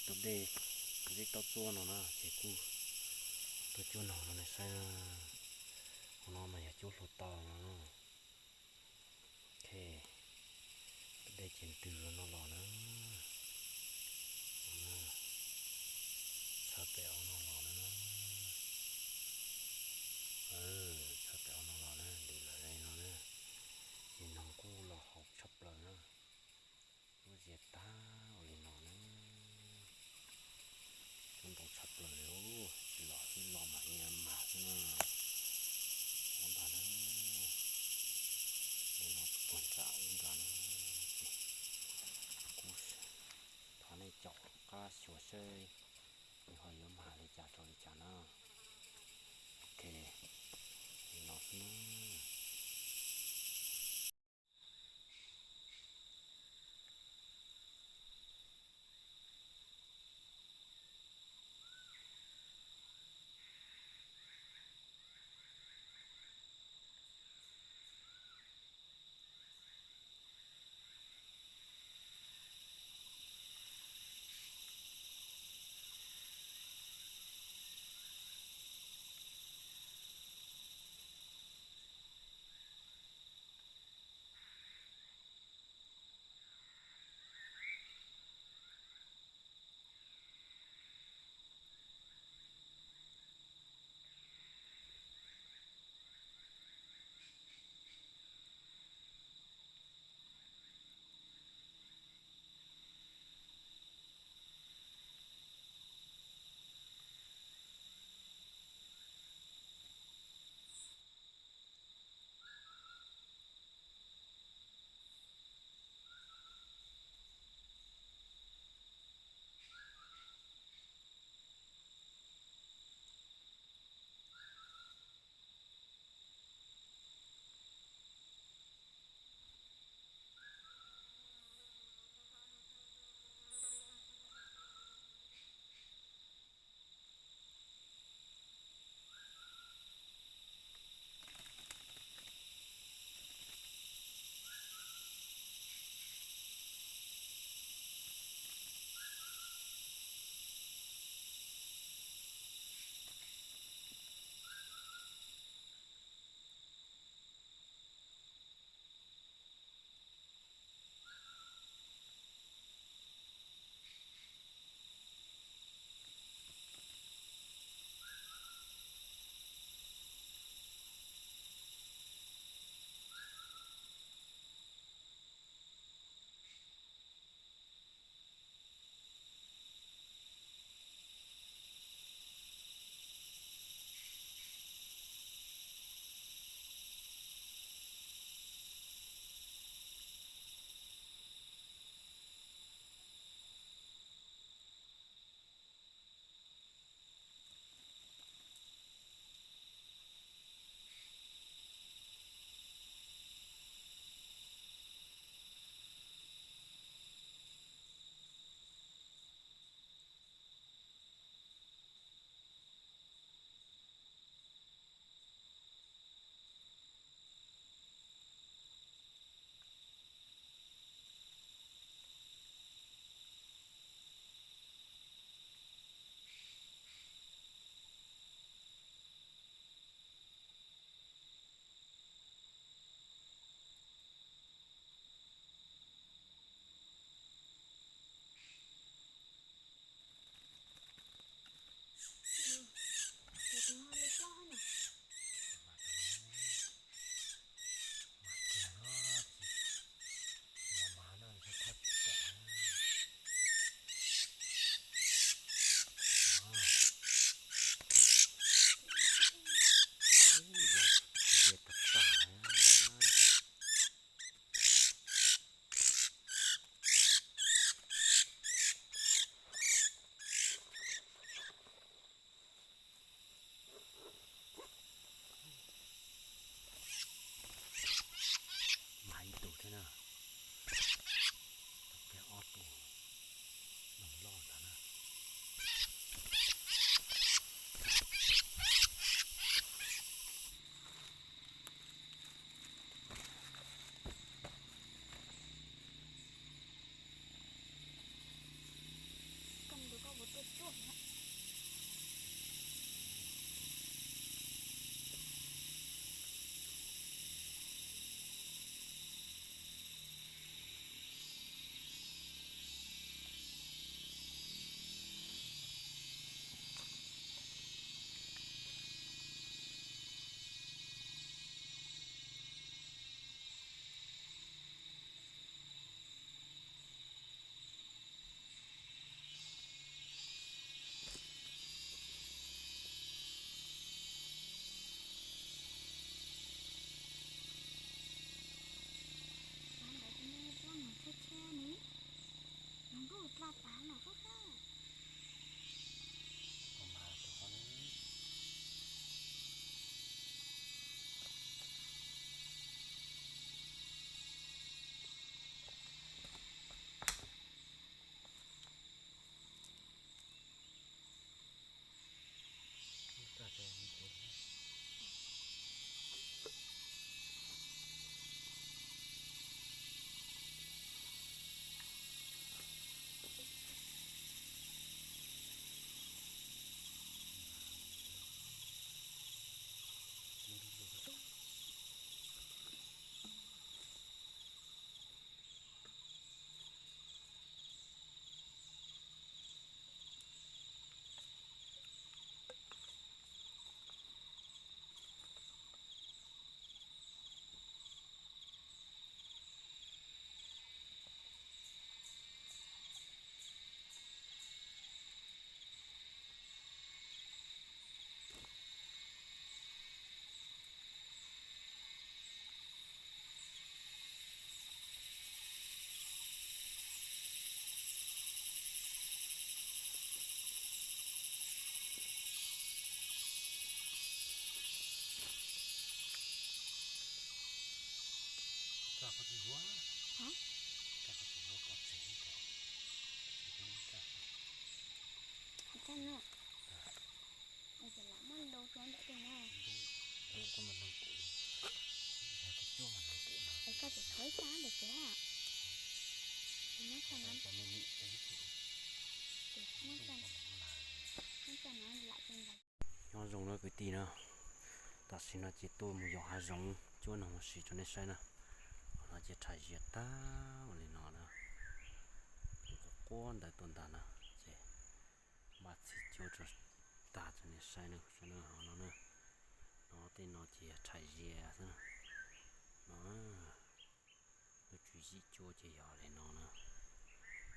Tus dej, tus dej toj tsuab no na ces kuj tuaj cuab nog no nej saib na. Hauv no mas yog cuab hlua tau no. Ok, tus dej ces ntws no los na. Tshaj pem no los na. Tshaj pem no los na, ntws lawm li no na. Ces noog kuj los haus tshaj plaws na. Lub ziav tag ua li no na. Coob ntau tshaj plaws li, tsis los ib lo mas ib mag xwb na. Ua ntag na, li no puag nram ub nrad na. Ces kuv thov nej caum qab xyuas seb nws ho yuav mag li cas rau li cas na. Ok, li no xwb na. Nyob zoo na kwv tij na, tam sim no ces tuaj mus yos hav zoov cuab noog ua si rau nej saib na. Qhov no ces rhais zias tag ua li no na, quaj quaj ntawd tuaj ntag na, ces npaj txiv cuab tso tag rau nej saib na, saib na ho no na, no tej no ces yog rhais zias xwb na, no na. Lub tswv yim cuab ces yog li no na,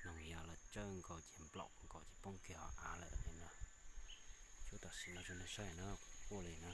noog ya los tsawg nkaus ces nplaum nkaus ces poob kiag hauv av lawm li na. Cuab tam sim no rau nej saib na, quaj li na.